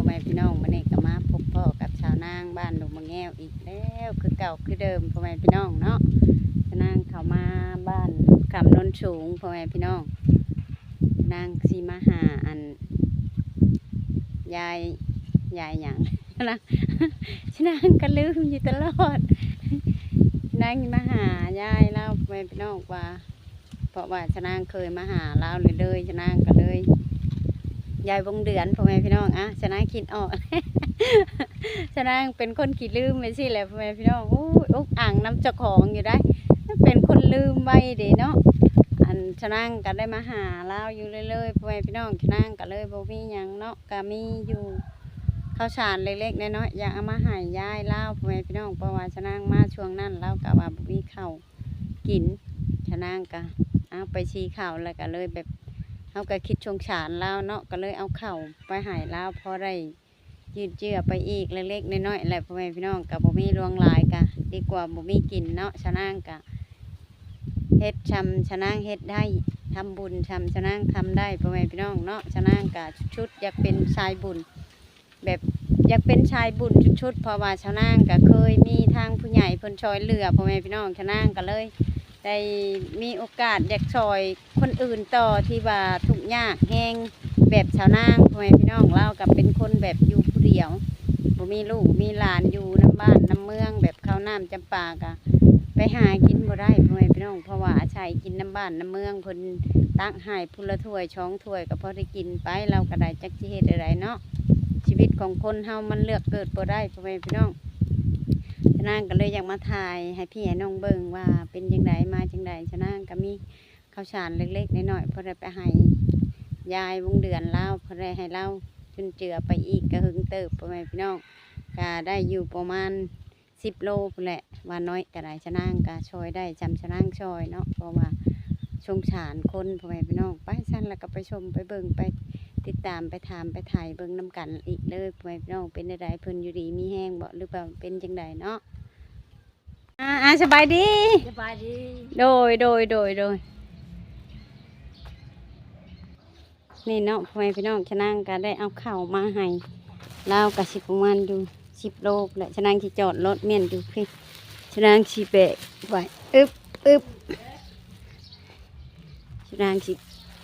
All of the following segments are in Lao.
ແມ່ພີ່ນ້ອງ ມື້ນີ້ກໍມາພົບພໍ້ກັບຊາວນາງບ້ານດົງມະແງວອີກແລ້ວ ຄືເກົ່າຄືເດີມ ພໍ່ແມ່ພີ່ນ້ອງເນາະ. ຊາວນາງເຂົ້າມາບ້ານຄຳໂນນສູງ ພໍ່ແມ່ພີ່ນ້ອງ ນາງຊິມາຫາອັນ ຍາຍ ຍາຍຫຍັງ ຊາວນາງກໍລືມຢູ່ຕະຫຼອດ. ຊາວນາງຊິມາຫາຍາຍລາວ ພໍ່ແມ່ພີ່ນ້ອງ ວ່າ ເພາະວ່າຊາວນາງເຄີຍມາຫາລາວເລີຍໆ ຊາວນາງກໍເລີຍ ຍາຍວົງເດືອນ ພໍ່ແມ່ພີ່ນ້ອງ. ອ່ະ ຊາວນາງຄິດອອກ ຊາວນາງເປັນຄົນຂີ້ລືມໄປຊີ້ແຫຼະ ພໍ່ແມ່ພີ່ນ້ອງ. ໂອ້ຍ ອຸກອັ່ງນຳເຈົ້າຂອງຢູ່ໄດ໋ ເປັນຄົນລືມໄວເດ້ເນາະ. ອັນ ຊາວນາງກໍໄດ້ມາຫາລາວຢູ່ເລື້ອຍໆ ພໍ່ແມ່ພີ່ນ້ອງ. ຊາວນາງກໍເລີຍບໍ່ມີຫຍັງເນາະ ກໍມີຢູ່ເຂົ້າສານເລັກໆນ້ອຍໆ ຢາກເອົາມາໃຫ້ຍາຍລາວ ພໍ່ແມ່ພີ່ນ້ອງ ເພາະວ່າຊາວນາງມາຊ່ວງນັ້ນ ລາວກໍວ່າບໍ່ມີເຂົ້າ ກິນ. ຊາວນາງກະເອົາໄປຊີເຂົ້າ ແລ້ວກະເລີຍແບບ ເຮົາກະຄິດສົງສານລາວເນາະ ກະເລີຍເອົາເຂົ້າໄປໃຫ້ລາວ ພໍໄດ້ຢືດເຈື້ອໄປອີກເລັກໆນ້ອຍໆແຫຼະ ພໍ່ແມ່ພີ່ນ້ອງ. ກະບໍ່ມີຫຼວງຫຼາຍ ກະດີກວ່າບໍ່ມີກິນເນາະ. ຊາວນາງກະເຮັດຊ່ຳຊາວນາງເຮັດໄດ້ ທຳບຸນຊ່ຳຊາວນາງທຳໄດ້ ພໍ່ແມ່ພີ່ນ້ອງເນາະ. ຊາວນາງກະສຸດໆ ຢາກເປັນສາຍບຸນ ແບບຢາກເປັນສາຍບຸນສຸດໆ ເພາະວ່າຊາວນາງກໍເຄີຍມີທາງຜູ້ໃຫຍ່ເພິ່ນຊ່ອຍເຫຼືອ ພໍ່ແມ່ພີ່ນ້ອງ. ຊາວນາງກໍເລີຍໄດ້ມີໂອກາດຢາກຊ່ອຍຄົນອື່ນຕໍ່ ທີ່ວ່າທຸກຍາກແຮງແບບຊາວນາງ ພໍ່ແມ່ພີ່ນ້ອງ. ລາວກໍເປັນຄົນແບບຢູ່ຜູ້ດຽວ ບໍ່ມີລູກມີຫຼານ ຢູ່ນຳບ້ານນຳເມືອງ ແບບເຂົ້ານ້ຳຈຳປາກໍໄປຫາກິນບໍ່ໄດ້ ພໍ່ແມ່ພີ່ນ້ອງ ເພາະວ່າອາໄສກິນນຳບ້ານນຳເມືອງ ເພິ່ນຕັກໃຫ້ຜູ້ລະຖ້ວຍສອງຖ້ວຍ ກໍພໍໄດ້ກິນໄປ ລາວກໍໄດ້ ຈັກຊິເຮັດແນວໃດເນາະ. ຊີວິດຂອງຄົນເຮົາມັນເລືອກເກີດບໍ່ໄດ້ ພໍ່ແມ່ພີ່ນ້ອງ. ຊາວນາງກໍເລີຍຢາກມາຖ່າຍໃຫ້ພີ່ໃຫ້ນ້ອງເບິ່ງວ່າເປັນຈັ່ງໃດ ມາຈັ່ງໃດ. ຊາວນາງກໍມີເຂົ້າສານເລັກໆນ້ອຍໆ ພໍໄດ້ໄປໃຫ້ຍາຍວົງເດືອນລາວ ພໍໄດ້ໃຫ້ລາວຈຸນເຈືອໄປອີກ ກໍເຫິງເຕີບ ພໍ່ແມ່ພີ່ນ້ອງ. ກໍໄດ້ຢູ່ປະມານ ສິບໂລພຸ້ນແຫຼະ ວ່ານ້ອຍກໍໄດ້. ຊາວນາງກໍຊ່ອຍໄດ້ຊ່ຳຊາວນາງຊ່ອຍເນາະ ເພາະວ່າສົງສານຄົນ ພໍ່ແມ່ພີ່ນ້ອງ. ໄປຊັ້ນ ແລ້ວກໍໄປຊົມໄປເບິ່ງ ໄປຕິດຕາມ ໄປຖາມໄປໄຖ່ເບິ່ງນຳກັນອີກເດີ ພໍ່ແມ່ພີ່ນ້ອງ. ເປັນແນວໃດ ເພິ່ນຢູ່ດີມີແຮງບໍ່ ຫຼືວ່າເປັນຈັ່ງໃດເນາະ? ອ່າ ອ່າ ສະບາຍດີ ສະບາຍດີ. ໂດຍ ໂດຍ ໂດຍ ໂດຍ. ນີ້ເນາະ ພໍ່ແມ່ພີ່ນ້ອງ ຊາວນາງກໍໄດ້ເອົາເຂົ້າມາໃຫ້ລາວ ກໍຊິປະມານຢູ່ສິບໂລພຸ້ນແຫຼະ. ຊາວນາງຊິຈອດລົດມ້ຽນຢູ່ພີ້ ຊາວນາງຊິແບກໄວ້ ອຶບ ອຶບ ຊາວນາງຊິ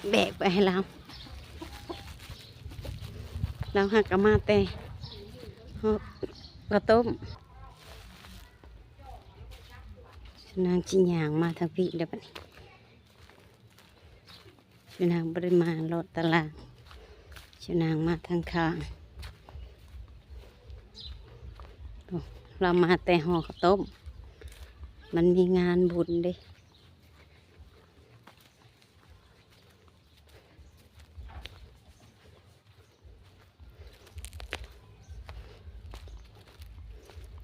ແບກໄປໃຫ້ລາວ. ລາວຫາກກໍມາແຕ່ຫໍ່ເຂົ້າຕົ້ມ. ຊາວນາງຊິຍ່າງມາທາງພີ້ແລ້ວບັດນີ້. ຊາວນາງບໍ່ໄດ້ມາເລາະຕະຫຼາດ ຊາວນາງມາທາງຂ້າງ. ໂອ້ ລາວມາແຕ່ຫໍ່ເຂົ້າຕົ້ມ ມັນມີງານບຸນເດ້.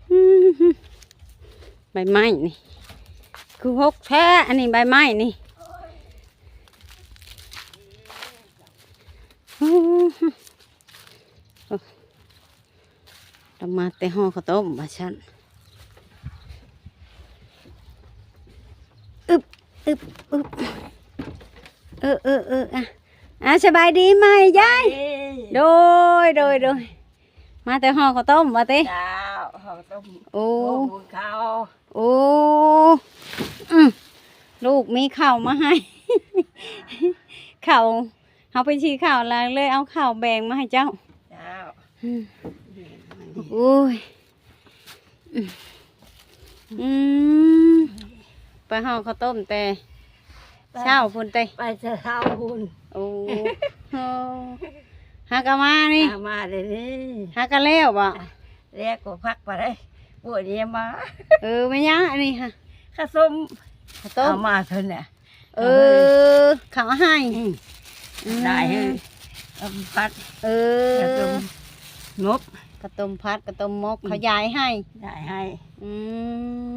ອືມ ໃບໄມ້ນີ້ຄືຫົກແທ້ ອັນນີ້ໃບໄມ້ນີ້. ອືມ ລາວມາແຕ່ຫໍ່ເຂົ້າຕົ້ມວ່າຊັ້ນ. ອຶບ ອຶບ ອຶບ ເອີ ເອີ ເອີ ອ່ະ ອ່ະ ສະບາຍດີໃໝ່ຍາຍ. ສະບາຍດີ. ໂດຍ ໂດຍ ໂດຍ. ມາແຕ່ຫໍ່ເຂົ້າຕົ້ມວ່າຕິ? ເຈົ້າ ຫໍ່ເຂົ້າຕົ້ມ. ໂອ້ ໂອ້ ບຸນເຂົ້າ. ໂອ້ ອື ລູກມີເຂົ້າມາໃຫ້ ເຂົ້າ ເຮົາໄປສີເຂົ້າ ແລ້ວເລີຍເອົາເຂົ້າແບ່ງມາໃຫ້ເຈົ້າ. ເຈົ້າ. ອືມ ໂອ້ຍ ອືມ ອືມ ໄປຫໍ່ເຂົ້າຕົ້ມແຕ່ ໄປ ເຊົ້າພຸ້ນຕິ? ໄປແຕ່ເຊົ້າພຸ້ນ. ໂອ້ ໂອ້ ຫາກະມານີ້? ຫາມາເດນີ້. ຫາກະແລ້ວບໍ່? ແລ້ວກໍພັກໄປໄດ້ ປວດນີ້ມາ. ເອີ ແມ່ນຫຍັງອັນນີ້ຫະ? ເຂົ້າຕົ້ມ. ເຂົ້າຕົ້ມ ເອົາມາເພິ່ນນະ. ເອີ ເຂົາໃຫ້. ອືມ ອືມ ໄດ້ເຮີ ເອົາພັດ. ເອີ ເຂົ້າຕົ້ມໝົກ ເຂົ້າຕົ້ມພັດ ເຂົ້າຕົ້ມໝົກ. ອືມ ເຂົາຢາຍໃຫ້. ຢາຍໃຫ້. ອື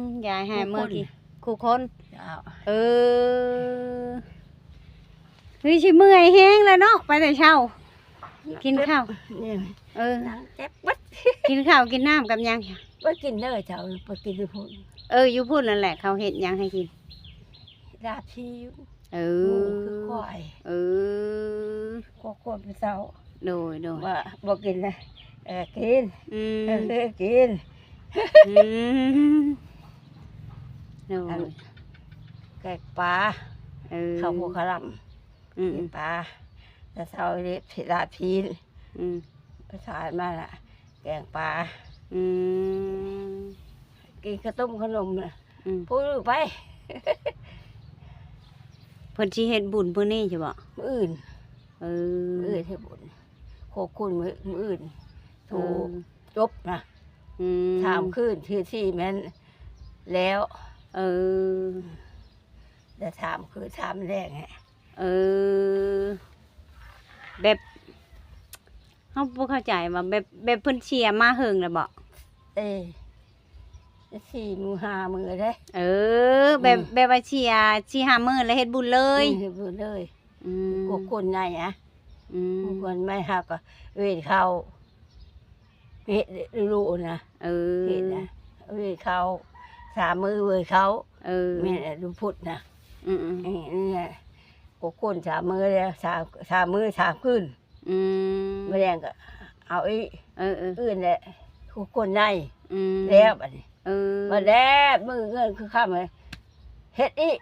ມ ຢາຍໃຫ້ ຄູ່ຄົນ ເມື່ອກີ້ ຄູ່ຄົນ. ເຈົ້າ. ເອີ ຄືຊິເມື່ອຍແຮງແລ້ວເນາະ ໄປແຕ່ເຊົ້າ. ກິນເຂົ້າ ນີ້ ເອີ ນັ່ງເຈັບເບິດ. ກິນເຂົ້າກິນນ້ຳກັບຫຍັງ? ບໍ່ກິນເດີເຈົ້າ ໄປກິນຢູ່ພຸ້ນ. ເອີ ຢູ່ພຸ້ນນັ້ນແຫຼະ ເຂົາເຮັດຫຍັງໃຫ້ກິນ? ລາບຊີ. ເອີ ໝູຄືຄວາຍ. ເອີ ຄວາຍ ຄວາຍເປັນເສົາ. ໂດຍ ໂດຍ. ວ່າບໍ່ກິນລະ ເອີ ກິນ ອືມ ເອີ ກິນ ອືມ ໂດຍ ອັນ ແກງປາ ເອີ ເຂົ້າຫົວຄະລຳ ອືມ ກິນປາ ແຕ່ເຊົ້າເລັບຊິລາບຊີ້ນ ອືມ ປະສານມາລະ ແກງປາ ອືມ ກິນເຂົ້າຕົ້ມເຂົ້າໜົມນະ ອືມ ຜູ້ໄປ ເພິ່ນຊິເຮັດບຸນມື້ນີ້ໃຊ່ບໍ່? ມື້ອື່ນ ເອີ ມື້ອື່ນເຮັດບຸນ ໂຄກຄຸນມື້ ມື້ອື່ນ ໂທ ເອີ ຈົບນະ ອືມ ສາມຄືນ ຄືສີ່ແມ່ນແລ້ວ ເອີ ແຕ່ສາມຄືນ ສາມແລງ ເອີ ແບບ ເຮົາບໍ່ເຂົ້າໃຈວ່າແບບ ແບບເພິ່ນເສຍມາເຫິງແລ້ວບໍ່? ເອີ ສີ່ມື້ຫ້າມື້ເດ້ ເອີ ແບບ ອືມ ແບບວ່າເສຍສີ່ຫ້າມື້ແລ້ວເຮັດບຸນເລີຍ ອືມ ເຮັດບຸນເລີຍ ອືມ ພວກຄົນໃຫຍ່ອະ ອືມ ພວກຄົນໃຫຍ່ເຮົາກໍເວນເຂົ້າ ເຮັດ ເຮັດນະ ເອີ ເຮັດນະ ເວນເຂົ້າ ສາມມື້ເວນເຂົ້າ ເອີ ແມ່ນ ເອີ ວັນພຸດນະ ອືມໆ ເອີ ນີ້ແຫຼະ ພວກຄົນສາມມື້ແລ້ວ ສາມ ສາມມື້ສາມຄືນ ອືມ ມື້ແລງກໍເອົາອີກ ເອີໆ ອື່ນແຫຼະ ຄືຄົນໃຫຍ່ ອືມ ແລ້ວບັດນີ້ ເອີ ບັດແລ້ວມື້ເງິນຄືຄ່ຳ ເຮັດອີກ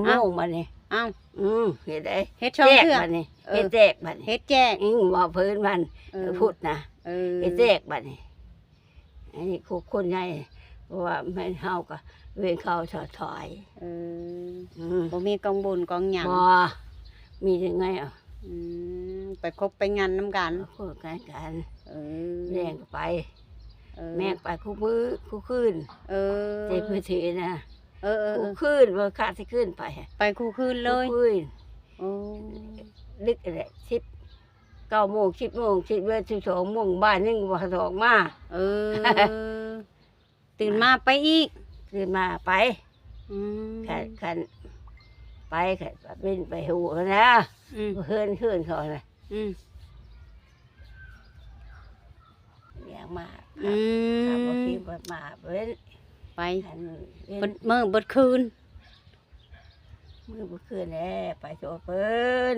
ອ້າວ ໂມງບັດນີ້ ອ້າວ ອືມ ເຮັດໄດ້ ເຮັດສອງເທື່ອ ແຈກບັດນີ້ ເອີ ເຮັດແຈກບັດນີ້ ເຮັດແຈກ ອືມ ວ່າເພິ່ນວັນ ເອີ ພຸດນະ ເອີ ເຮັດແຈກບັດນີ້ ອັນນີ້ຄືຄົນໃຫຍ່ ເພາະວ່າແມ່ນເຮົາກໍເວນເຂົ້າຖອຍ ເອີ ອືມ ບໍ່ມີກອງບຸນກອງຫຍັງ ບໍ່ ມີແຕ່ໄງ ອືມ ໄປຄົບໄປງັນນຳກັນ ເອີ ຄົບກັນ ເອີ ແມ່ກໍໄປ ເອີ ແມ່ໄປຄູ່ມື້ຄູ່ຄືນ ເອີ ແຕ່ເພິ່ນຊິນະ ເອີໆໆ ຄູ່ຄືນ ບໍ່ຂາດຊິຄືນໄປ ໄປຄູ່ຄືນເລີຍ ຄູ່ຄືນ ໂອ້ ດຶກແຫຼະ ສິບ ເກົ້າໂມງ ສິບໂມງ ສິບເອັດ ສິບສອງໂມງ ບ່າຍໜຶ່ງ ບ່າຍສອງມາ ເອີ ຕື່ນມາໄປອີກ ຕື່ນມາໄປ ອືມ ຄັນ ຄັນໄປ ຄັນເປັນໄປຮູ້ນະ ອືມ ເຮືອນ ເຮືອນເຂົານະ ອືມ ລ້ຽງມາ ອືມ ຄັນບໍ່ກິນບໍ່ມາເປັນ ໄປ ຄັນເປັນ ເບິດມື້ເບິດຄືນ ມື້ເບິດຄືນແຫຼະ ໄປໂຊເພິ່ນ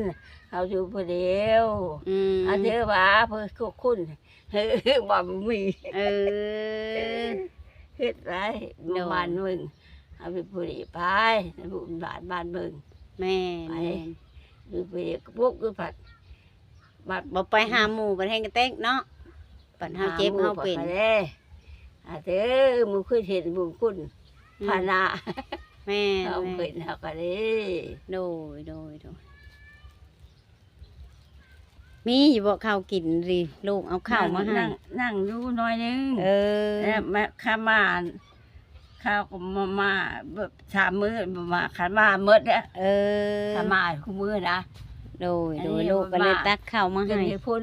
ເຮົາຢູ່ຜູ້ດຽວ ອືມ ອັນເທື່ອວ່າເພິ່ນຄຸນ ເອີ ວ່າບໍ່ມີ ເອີ ເຮັດໄດ້ ໂດຍ ບ້ານເມືອງ ເຮົາຢູ່ຜູ້ດຽວໄປ ໃນບຸນບ້ານ ບ້ານເມືອງ ແມ່ນ ໄປ ແມ່ນ ຢູ່ຜູ້ດຽວກໍປຸກຢູ່ພັດ ບັດບໍ່ໄປຫາໝູ່ ບັດແຮງກະເຕັກເນາະ ບັດເຮົາເຈັບເຮົາເປັນ ຫາໝູ່ກໍໄປແດ່ ອາເຕີ ໝູ່ຄືເຫັນບຸນຄຸນ ອືມ ພານະ ແມ່ນ ເຮົາເປັນ ແມ່ນ ເຮົາກໍເດ້ ໂດຍ ໂດຍ ໂດຍ ມີຢູ່ບໍ່ເຂົ້າກິນ ຫຼື ລູກເອົາເຂົ້າມາໃຫ້? ນັ່ງ ນັ່ງຢູ່ໜ້ອຍໜຶ່ງ ເອີ ແລ້ວມາ ຂ້າມມາ ເຂົາກໍມາ ມາແບບສາມມື້ບໍ່ມາ ຄັນມາໝົດແຫຼະ ເອີ ຄັນມາຄູ່ມື້ນະ ໂດຍ ອັນນີ້ ໂດຍ ລູກກໍເລີຍຕັກເຂົ້າມາໃຫ້ ກິນຢູ່ພຸ້ນ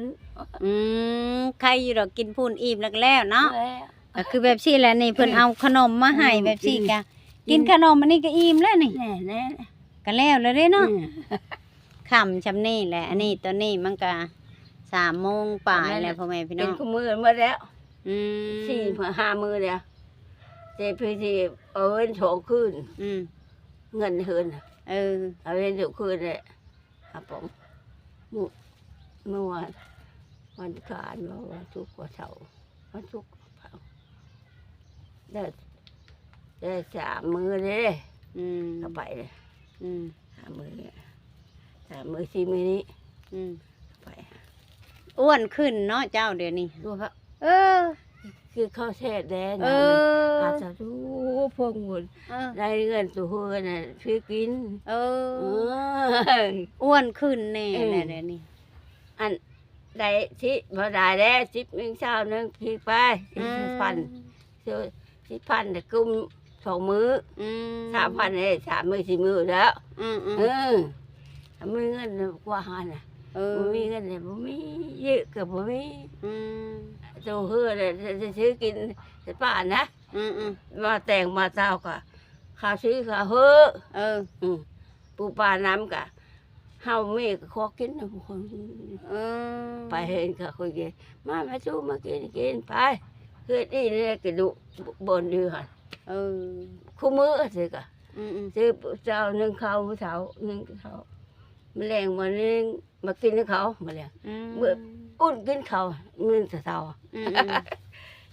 ອືມ ໄຄຢູ່ດອກ ກິນພຸ້ນອີ່ມແລ້ວກໍແລ້ວເນາະ ແລ້ວ ກໍຄືແບບຊີ້ແຫຼະນີ້ ເພິ່ນເອົາຂະໜົມມາໃຫ້ ອືມ ແບບຊີ້ກໍ ກິນ ກິນຂະໜົມອັນນີ້ກໍອີ່ມແລ້ວນີ້ ແນ່ໆ ກໍແລ້ວແລ້ວເດ້ເນາະ ອືມ ຄ່ຳຊ່ຳນີ້ແຫຼະ ອັນນີ້ ອືມ ຕອນນີ້ມັນກໍສາມໂມງປາຍແລ້ວ ແມ່ນ ພໍ່ແມ່ພີ່ນ້ອງ ກິນຄູ່ມື້ໝົດແລ້ວ ອືມ ສີ່ຫ້າມື້ແລ້ວ ແຕ່ເພິ່ນຊິເອົາເງິນສອງຄືນ ອືມ ເງິນເຮືອນ ເອີ ເອົາເງິນສອງຄືນແຫຼະ ຫາປອງ ມື້ ມື້ວານ ວັນອັງຄານ ວັນ ວັນສຸກ ວັນເສົາ ວັນສຸກ ໄດ້ ໄດ້ສາມມື້ເດ້ ອືມ ກໍໄປເລີຍ ອືມ ສາມມື້ ສາມມື້ສີ່ມື້ນີ້ ອືມ ໄປ ອ້ວນຂຶ້ນເນາະເຈົ້າດຽວນີ້ ເອີ ກິນເຂົ້າແຊບແດ່ ເອີ ອາດຈະ ໂອ້ ພວກບຸນ ເອີ ໄດ້ເງິນໂຕເຮືອນນະ ຊື້ກິນ ເອີ ເອີ ອ້ວນຂຶ້ນແນ່ ເອີ ແຫຼະດຽວນີ້ ອັນ ໄດ້ຊິ ບໍ່ໄດ້ແລ້ວ ສິບໜຶ່ງ ຊາວໜຶ່ງ ກິນໄປ ອືມ ສິບພັນ ສິບພັນ ແຕ່ກຸ້ມສອງມື້ ອືມ ສາມພັນເດ້ ສາມມື້ສີ່ມື້ແລ້ວ ອືມໆ ເອີ ມີເງິນກວ່າຫັ້ນນະ ເອີ ບໍ່ມີເງິນເດ້ ບໍ່ມີ ເຍອະກໍບໍ່ມີ ອືມ ໂຕເຮືອນນະ ຈະ ຈະຊື້ກິນໃສ່ປານນະ ອືມໆ ມາແຕ່ງມາເຕົາກໍ ຄ່າຊື້ຄ່າເຮີ້ ເອີ ອືມ ປູປານຳກໍ ເຮົາແມ່ກໍຂໍກິນນຳຄົນ ເອີ ໄປເຫັນເຂົາຄົນກິນ ມາ ມາສູ່ມາກິນ ກິນໄປ ເຮັດອີ່ແລ້ວກະດຸບ່ອນຢູ່ຫັ້ນ ເອີ ຄູ່ມື້ຊິກະ ອືມໆ ຊິເຊົ້າໜຶ່ງເຂົ້າ ເຊົ້າໜຶ່ງເຂົ້າ ມື້ແລງມາໜຶ່ງ ມາກິນນຳເຂົາ ມື້ແລງ ອືມ ມື້ ອຸ່ນກິນເຂົ້າມື້ແຕ່ເຊົ້າ ອືມ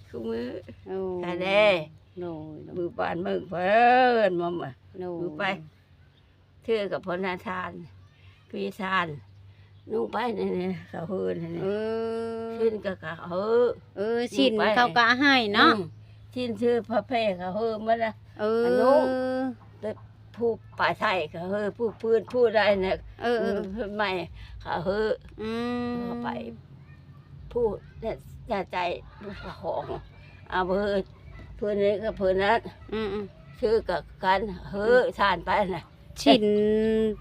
ໆ ຄືມື້ ໂອ້ ກະແດ່ ໂດຍໆ ມື້ບ້ານເມືອງເພິ່ນມາ ໂດຍ ມື້ໄປ ເທື່ອກັບພໍ່ນາທານ ພີ່ທານ ນຸ່ງໄປນີ້ ເຂົາເຮີນີ້ ເອີ ຊິນກໍເຂົາເຮີ ເອີ ຊິນເຂົາກໍໃຫ້ເນາະ ອືມ ຊິນເສື້ອຜ້າແພເຂົາເຮີໝົດລະ ເອີ ອັນນຸ່ງ ແຕ່ຜູ້ປາໄທເຂົາເຮີ ຜູ້ພື້ນ ຜູ້ໃດນະ ເອີໆ ໃໝ່ເຂົາເຮີ ອືມ ເຂົາໄປ ຜູ້ແນ່ໃຈຜູ້ປະຄອງ ເອົາເຮີ ເພິ່ນນີ້ກັບເພິ່ນນັ້ນ ອືມໆ ຊື່ກັບກັນເຮີ ອືມ ຊານໄປນະ ຊິນ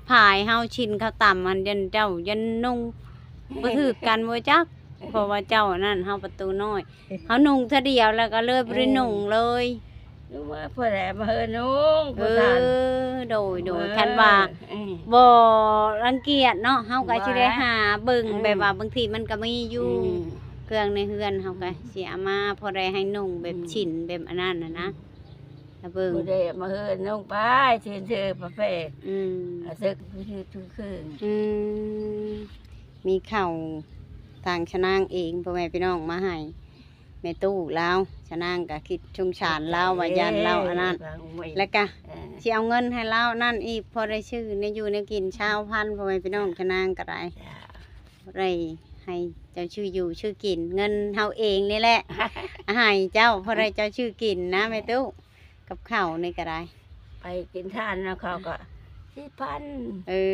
ພາຍເຮົາ ຊິນເຂົາຕຳ ອັນເຈົ້າ ເຈົ້າຢ່ານຸ່ງ ບໍ່ຖືກກັນບໍ່ຈັກ ເພາະວ່າເຈົ້າອັນນັ້ນ ເຮົາປະຕູນ້ອຍ ເຮົານຸ່ງເທື່ອດຽວແລ້ວກໍເລີຍບໍ່ໄດ້ນຸ່ງເລີຍ ເອີ ນຸ່ງວ່າຜູ້ໃດມາເຮີນຸ່ງ ເອີ ຜູ້ຊານ ໂດຍໆ ເອີ ຄັນວ່າ ອືມ ບໍ່ລັງກຽດເນາະ ເຮົາກໍຊິໄດ້ຫາເບິ່ງ ອືມ ແບບວ່າບາງທີມັນກໍມີຢູ່ ອືມ ເຄື່ອງໃນເຮືອນ ເຮົາກໍ ອືມ ຊິເອົາມາພໍໄດ້ໃຫ້ນຸ່ງແບບ ອືມ ຊິນແບບອັນນັ້ນນະ ອືມ ລະເບິ່ງ ຜູ້ໃດມາເຮີນຸ່ງໄປ ຊິນເສື້ອຜ້າແພ ອືມ ເອົາເສື້ອ ຄື ຄື ຄື ອືມ ມີເຂົ້າທາງຊະນາງເອງ ພໍ່ແມ່ພີ່ນ້ອງມາໃຫ້ແມ່ຕູ້ລາວ ຊະນາງກໍຄິດສົງສານລາວວ່າຢ້ານລາວອັນນັ້ນ ແລ້ວກໍ ເອີ ຊິເອົາເງິນໃຫ້ລາວນັ້ນອີກ ພໍໄດ້ຊື້ແນວຢູ່ແນວກິນຊາວພັນ ພໍ່ແມ່ພີ່ນ້ອງ ຊະນາງກໍໄດ້ ໄດ້ໃຫ້ເຈົ້າຊື້ຢູ່ຊື້ກິນ ເງິນເຮົາເອງນີ້ແຫຼະ ໃຫ້ເຈົ້າ ພໍໄດ້ເຈົ້າຊື້ກິນນະແມ່ຕູ້ ກັບເຂົ້ານີ້ກໍໄດ້ ໄປກິນທານນຳເຂົາກໍສິບພັນ ເອີ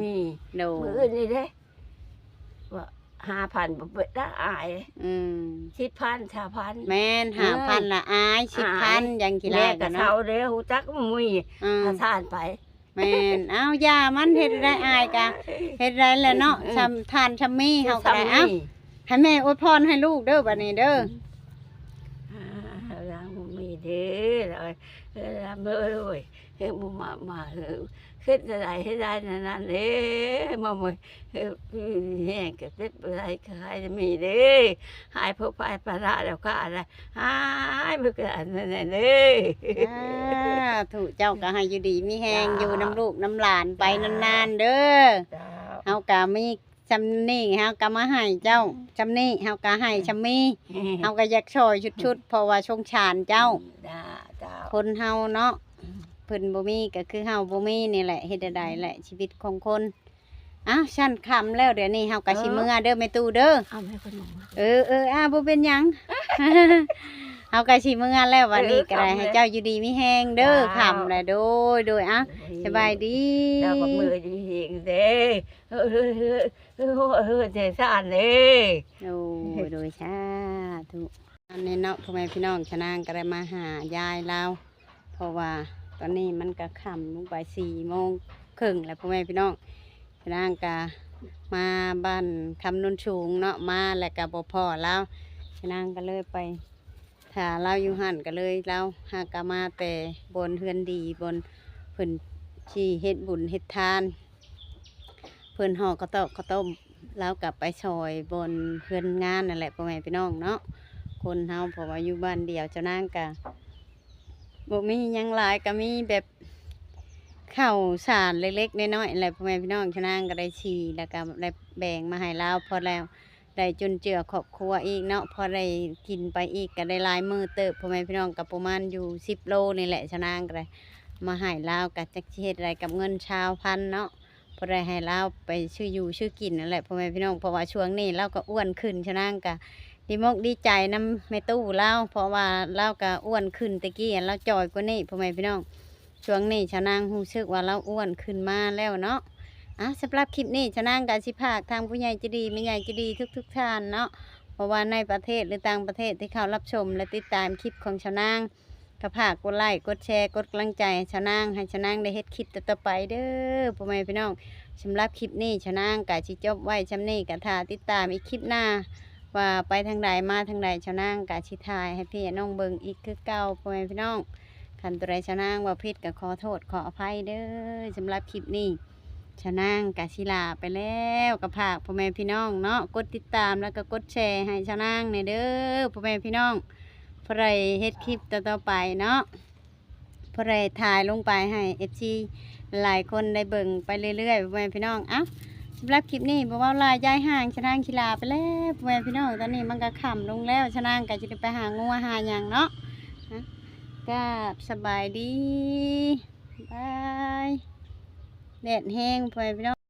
ມີ ໂດຍ ມື້ອື່ນນີ້ເດ້ ວ່າຫ້າພັນບໍ່ເບິດລະອາຍ ອືມ ສິບພັນ ຊາວພັນ ແມ່ນ ເອີ ຫ້າພັນລະອາຍ ສິບພັນ ອາຍ ຍັງຂີ້ລ້າຍ ແມ່ກໍເຊົາເດ້ ຮູ້ຈັກບໍ່ມີ ອືມ ປະທານໄປ ແມ່ນ ເອົາ ຢ່າມັນ ເຮັດໄດ້ ອາຍກະເຮັດໄດ້ແຫຼະເນາະ ເອີ ຊ່ຳທານຊ່ຳມີ ເຮົາກໍໄດ້ ເອົາ ໃຫ້ແມ່ອວຍພອນໃຫ້ລູກເດີ ບັດນີ້ເດີ ອືມ ອ່າ ລາວມີເດີ ເອີ ລາວເດີ ເອີ ບໍ່ມາ ມາ ເອີ ເຮັດໄດ້ ເຮັດໄດ້ນັ້ນເດ້ ມາ ມາ ເອີ ແຮງກໍເຈັບໄດ້ ຂາຍມີເດ້ ຫາຍພວກພາຍປາລາແລ້ວກະ ຫາຍເບິດອັນນັ້ນເດ້ ສາທຸ ເຈົ້າກໍໃຫ້ຢູ່ດີມີແຮງ ເຈົ້າ ຢູ່ນຳລູກນຳຫຼານໄປ ເຈົ້າ ນານໆເດີ ເຈົ້າ ເຮົາກໍມີຊ່ຳນີ້ ເຮົາກໍມາໃຫ້ເຈົ້າ ອືມ ຊ່ຳນີ້ ເຮົາກໍໃຫ້ຊ່ຳມີ ອືມ ເຮົາກໍຢາກຊ່ອຍສຸດໆ ເພາະວ່າສົງສານເຈົ້າ ອືມ ເຈົ້າ ຄົນເຮົາເນາະ ອືມ ເພິ່ນບໍ່ມີກໍຄືເຮົາບໍ່ມີນີ້ແຫຼະ ເຮັດແນວໃດແຫຼະ ອືມ ຊີວິດຂອງຄົນ ອ້າວ ຊັ້ນຄ່ຳແລ້ວ ດຽວນີ້ເຮົາກໍຊິເມືອເດີ ເອີ ແມ່ຕູ້ເດີ ເອົາໃຫ້ຂະໜົມ ເອີໆ ບໍ່ເປັນຫຍັງ ເຮົາກໍຊິເມືອແລ້ວ ວັນນີ້ກໍໄດ້ ເອີ ຄ່ຳແລ້ວ ໃຫ້ເຈົ້າຢູ່ດີມີແຮງເດີ ເຈົ້າ ຄ່ຳແລ້ວ ໂດຍໆ ອ້າວ ໂດຍ ສະບາຍດີ ເຈົ້າກໍເມືອຢູ່ດີເຮງເດ້ ເອີໆ ເອີ ເອີ ເອີ ເອີ ເຈສານເດ້ ໂອ້ຍ ໂດຍ ສາທຸ ອັນນີ້ເນາະ ພໍ່ແມ່ພີ່ນ້ອງ ຊະນາງກໍໄດ້ມາຫາຍາຍລາວ ເພາະວ່າຕອນນີ້ມັນກໍຄ່ຳລົງໄປ ສີ່ໂມງເຄິ່ງແລ້ວ ພໍ່ແມ່ພີ່ນ້ອງ ຊະນາງກໍມາບ້ານຄຳໂນນສູງເນາະ ມາແລ້ວກໍບໍ່ພໍ້ລາວ ຊະນາງກໍເລີຍໄປຖ້າລາວຢູ່ຫັ້ນ ກໍເລີຍລາວຫາກໍມາແຕ່ບ່ອນເຮືອນດີ ບ່ອນເພິ່ນຊິເຮັດບຸນເຮັດທານ ເພິ່ນຫໍ່ເຂົ້າຕອກເຂົ້າຕົ້ມ ລາວກໍໄປຊ່ອຍບ່ອນເຮືອນງານນັ້ນແຫຼະ ພໍ່ແມ່ພີ່ນ້ອງເນາະ ຄົນເຮົາ ເພາະວ່າຢູ່ບ້ານດຽວ ຊະນາງກະບໍ່ມີຫຍັງຫຼາຍ ກະມີແບບເຂົ້າສານເລັກໆນ້ອຍໆແຫຼະ ພໍ່ແມ່ພີ່ນ້ອງ ຊະນາງກໍໄດ້ສີ ແລ້ວກໍໄດ້ແບ່ງມາໃຫ້ລາວ ພໍແລ້ວ ໄດ້ຈຸນເຈືອຄອບຄົວອີກເນາະ ພໍໄດ້ກິນໄປອີກ ກໍໄດ້ຫຼາຍມື້ເຕີບ ພໍ່ແມ່ພີ່ນ້ອງ ກໍປະມານຢູ່ສິບໂລນີ້ແຫຼະ ຊະນາງກໍໄດ້ມາໃຫ້ລາວ ກໍຈັກຊິເຮັດໃດກັບເງິນຊາວພັນເນາະ ພໍໄດ້ໃຫ້ລາວໄປຊື້ຢູ່ຊື້ກິນນັ້ນແຫຼະ ພໍ່ແມ່ພີ່ນ້ອງ ເພາະວ່າຊ່ວງນີ້ລາວກໍອ້ວນຂຶ້ນ ຊະນາງກໍດີມົກດີໃຈນຳແມ່ຕູ້ລາວ ເພາະວ່າລາວກໍອ້ວນຂຶ້ນ ແຕ່ກີ້ລາວຈ່ອຍກວ່ານີ້ ພໍ່ແມ່ພີ່ນ້ອງ ຊ່ວງນີ້ຊະນາງຮູ້ສຶກວ່າລາວອ້ວນຂຶ້ນມາແລ້ວເນາະ ອ່າ ສຳລັບຄລິບນີ້ ຊະນາງກໍຊິຝາກທາງຜູ້ໃຫຍ່ໃຈດີ ແມ່ໃຫຍ່ໃຈດີທຸກໆທ່ານເນາະ ບໍ່ວ່າໃນປະເທດ ຫຼື ຕ່າງປະເທດ ທີ່ເຂົ້າຮັບຊົມ ແລະ ຕິດຕາມຄລິບຂອງຊະນາງ ກໍຝາກກົດໄລ ກົດແຊ ກົດກຳລັງໃຈໃຫ້ຊະນາງ ໃຫ້ຊະນາງໄດ້ເຮັດຄລິບຕໍ່ໆໄປເດີ ພໍ່ແມ່ພີ່ນ້ອງ ສຳລັບຄລິບນີ້ ຊະນາງກໍຊິຈົບໄວ້ຊ່ຳນີ້ ກໍຖ້າຕິດຕາມອີກຄລິບໜ້າ ວ່າໄປທາງໃດມາທາງໃດ ຊະນາງກໍຊິຖ່າຍໃຫ້ພີ່ໃຫ້ນ້ອງເບິ່ງອີກຄືເກົ່າ ພໍ່ແມ່ພີ່ນ້ອງ ຄັນຕົວໃດຊະນາງເວົ້າຜິດກໍຂໍໂທດຂໍອະໄພເດີ ສຳລັບຄລິບນີ້ ຊະນາງກະຊິລາໄປແລ້ວ ກໍຝາກພໍ່ແມ່ພີ່ນ້ອງເນາະ ກົດຕິດຕາມ ແລ້ວກໍກົດແຊໃຫ້ຊະນາງແດ່ເດີ ພໍ່ແມ່ພີ່ນ້ອງ ເພື່ອໄດ້ເຮັດຄລິບຕໍ່ໆໄປເນາະ ເພື່ອໄດ້ຖ່າຍລົງໄປໃຫ້ເອັຟຊີຫຼາຍໆຄົນໄດ້ເບິ່ງໄປເລື້ອຍໆ ພໍ່ແມ່ພີ່ນ້ອງ ເອົ້າ ສຳລັບຄລິບນີ້ບໍ່ເວົ້າຫຼາຍ ຍ້າຍຮ່າງຊະນາງຂີ້ຫຼາໄປແລ້ວ ພໍ່ແມ່ພີ່ນ້ອງ. ຕອນນີ້ມັນກໍຄ່ຳລົງແລ້ວ ຊະນາງກໍຈະໄດ້ໄປຫາງົວຫາຫຍັງເນາະ. ກາບສະບາຍດີ ບາຍ. ແດດແຮງ ພໍ່ແມ່ພີ່ນ້ອງ.